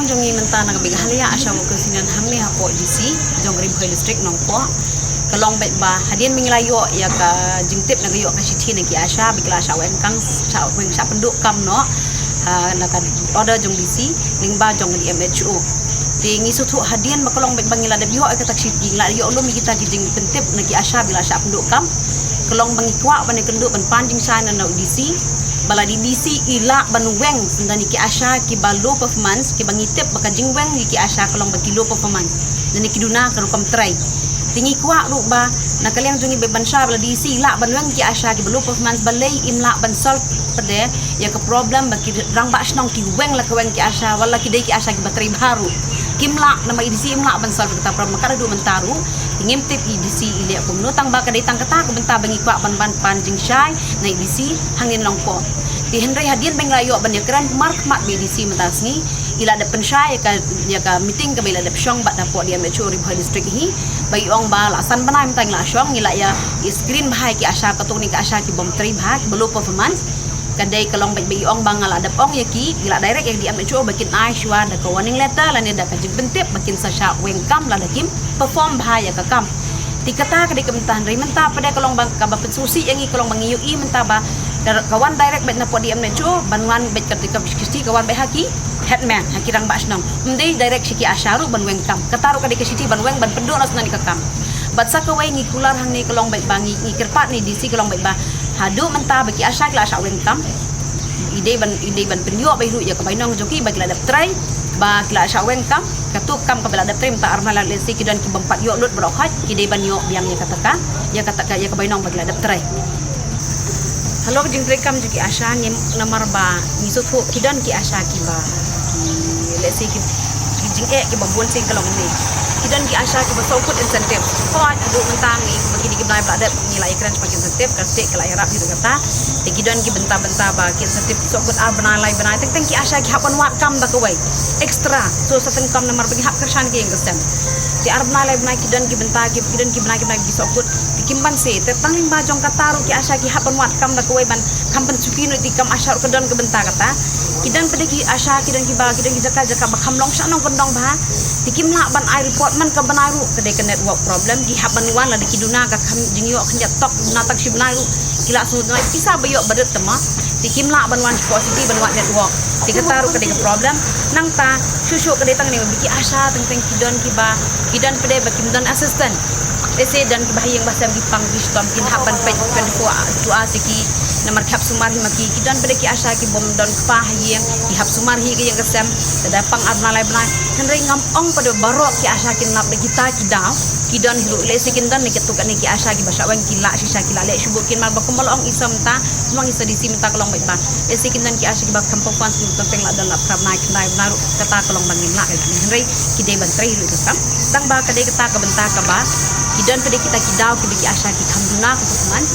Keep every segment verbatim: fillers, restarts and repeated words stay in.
Jong ngi mynta na ka Meghalaya ASHA Workers Union hangne hapoh D C jong Ri Bhoi District Nongpoh. Ka long beit ba hadien ba ngi la ïoh ïa ka jingtip na ka ïoh ka shithi na ki ASHA ba ki la shah weng kam, shah weng, shah pynduh kam noh, ha, na ka order jong D C lyngba jong D M H O. Te ngi sngewthuh hadien ba ka long beit ba ngi la dep ïoh ïa kata ka shithi, ngi la ïoh lum ïa kita ki jingpyntip na ki ASHA ba ki la shah pynduh kam. Ka long ba ngi kwah ban ïakynduh ban pan jingshai na u D C ba lada i D C i lah ban weng sngewbha ïa ki ASHA kiba low performance, kiba ngi tip ba ka jingweng ïa ki ASHA ka long ba ki low performance, lane ki duna ka rukom trei. Te ngi kwah ruh ba na ka liang jong ngi ba ban shai ba lada i D C i lah ban weng ïa ki ASHA kiba low performance, balei im lah ban solve pat de ïa ka problem ba ki rangbah shnong ki weng la ka weng ki ASHA, wat la ki dei ki ASHA kiba trei bha ruh. Kim lah, namar i D C im lah ban solve kata ka problem. Ka da duh mynta ruh, te ngim tip i D C i leh kumno, tang ba ka dei tang kata ka bynta ba ngi kwah ban, ban pan jingshai na i D C hangne Nongpoh. Te hynrei hadien ba ngi la ïoh ban ïakren markhmat bad i D C mynta sngi, i la dep pynshai ïa ka, ïa ka meeting kaba i la dep shong bad hapoh D M H O Ri Bhoi District hi, ba i ong ba la san bnai mynta ngi la shong, ngi la ïa, ïa screen bha ïa ki ASHA, katto katne ki ASHA kibym trei bha, kiba low performance. Ka dei ka long beit ba i ong ba nga la dep ong ïa ki, i la direct ïa D M H O ba kin ai shuwa da ka warning letter lane da ka jingpyntip ba kin sa shah weng kam lada kim perform bha ïa ka kam. Te kata ka dei ka bynta, hynrei mynta pat de ka long ba kaba pynsngewsih ïa ngi ka long ba ngi ïohi mynta ba ka, ka wan direct beit na pdeng D M H O, ban wan beit ka, ka shithi ka wan beit ha ki headman, ha ki rangbah shnong. Ym dei direct sha ki ASHA ruh ban weng kam. Kata ruh ka dei ka shithi ban weng ban pynduh noh shuwa ïa ka kam. Bad sa kawei ngi kular hangne ka long beit ba ngi, ngi kyrpad na i D C ka long beit ba haduh mynta ba ki ASHA ki la shah weng kam, i dei ban, i dei ban pynïoh beit ruh ïa ka bainong jong ki ba ki la dep trei, ba ki la shah weng kam, katto kam kaba la dep trei mynta ar bnai, lehse ki don kibym pat ïoh lut baroh khoit, ki dei ban ïoh biang ïa kata ka, ïa kata ka, ïa ka bainong ba ki la dep trei. Halor ka jingtrei kam jong ki ASHA, ngim, namar ba ngi sngewthuh ki don ki ASHA kiba, ki, lehse ki, ki jingeh kiba bun sien ka long ne. Ki don ki ASHA kiba sngewkut incentive. Hooid, haduh mynta ngi, ba kine ki bnai ba la dep ngi la ïakren shaphang ki incentive, ka state ka la ïarap hi ruh kata. Te ki don ki bynta bynta ba ki incentive sngewkut ar bnai lai bnai. Teng teng ki ASHA ki hap ban wad kam da kawei extra source of income namar ba ki hap kyrshan ki ïing ki sem. Te ar bnai lai bnai ki don ki bynta ki, ki don ki bnai ki bnai ki sngewkut. Te kim banse, te tang lyngba jong kata ruh ki ASHA ki hap ban wad kam da kawei ban kham pynsuk ïa ki kam ASHA ruh ka don ka bynta kata. Ki don pat de ki ASHA, ki don kiba, ki don ki jaka jaka ba kham long shnong kyndong bha. Te kim lah ban ai report man ka bnai ruh, ka dei ka network problem. Ki hap ban wan lada ki duna ka kham jingïoh khyndiat tok, duna tang shi bnai ruh ki la shu duna pisa ba ïoh ba rit te ma. Te kim lah ban wan shapoh city ban wad network. Te kata ruh ka dei ka problem. Nangta shuh shuh ka dei tang ne ba ki ASHA teng teng ki don kiba, ki don pat de ba kim don assistant. Lehse don kiba ha ïing ba sem ki pang ki shitom, kin hap ban peit twenty-four hours ïa ki, namar ki hap sumar hi ma ki. Ki don pat de ki ASHA kibym don kpa ha ïing, ki hap sumar hi ka ïing ka sem. Te da pang ar bnai lai bnai. Hynrei ngam ong pat de baroh ki ASHA kin lap da kita ki daw. Ki don hi ruh, lehse kin don ne katto katne ki ASHA kiba shah weng ki lah shisha ki lah leh shuh bad kin, namar ba kumba la ong i sa mynta, kumba la ong i sa D C mynta ka long beit ba lehse kin don ki ASHA kiba kham perform, kin teng teng la don la phra bnai khyndai bnai ruh, kata ka long ba ngim lah. Hynrei ki dei ban trei ruh ka kam. Tang ba ka dei kata ka bynta kaba ki don pat de kita ki daw kiba ki ASHA ki kham duna ka performance.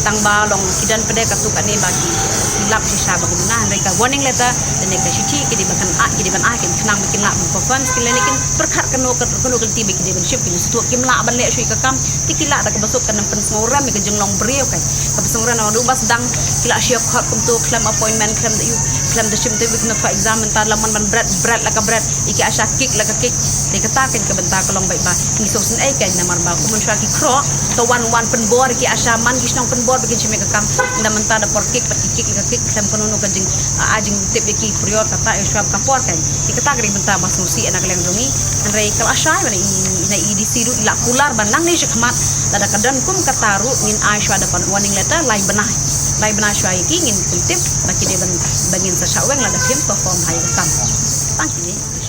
Tang ba long ki don pat de katto katne ba ki, ki lap shisha ba ki duna, hynrei ka warning letter lane ka shithi ki dei ba kan ai, ki dei ban ai, kin khnang ba kin lah ban perform, kin lane kin pyrkhat kano ka, kano ka lynti ba ki dei ban shim, kin sngewthuh kim lah ban leh shuh ïa ka kam. Te ki lah da kaba suk kan ym pynsngewrem ïa ka jinglong briew, ka, kaba sngewrem na ruh ba sdang ki la shah khot kumto, khlem appointment, khlem da ïoh, khlem da shim interview, khlem da thoh exam, mynta la mon ban bret, bret la ka bret, ïa ki ASHA kick la ka kick. Te kata kan ka bynta ka long beit ba ngi sngewsynei kan, namar ba kumno shuwa ki khroh, ka wan wan pynbor ïa ki ASHA, man ki shnong pynbor ba kin shim ïa ka kam. Ynda mynta da por kick pat ki kick la ka kick, khlem kano kano ka jing, ah, jingtip ïa ki prior kata ïa shuwa ka por kan. Te kata ka dei bynta ba sngewsih na ka liang jong ngi. Hynrei ka la shai ba na i, na i D C ruh i la kular ba nangne shakhmat lada ka don kum kata ruh ngin ai shuwa da ka warning letter lai bnai. Lai bnai shuwa ïa ki, ngin pyntip ba ki dei ban, ba ngin sa shah weng lada kim perform ha ïa ka kam. Tang kine.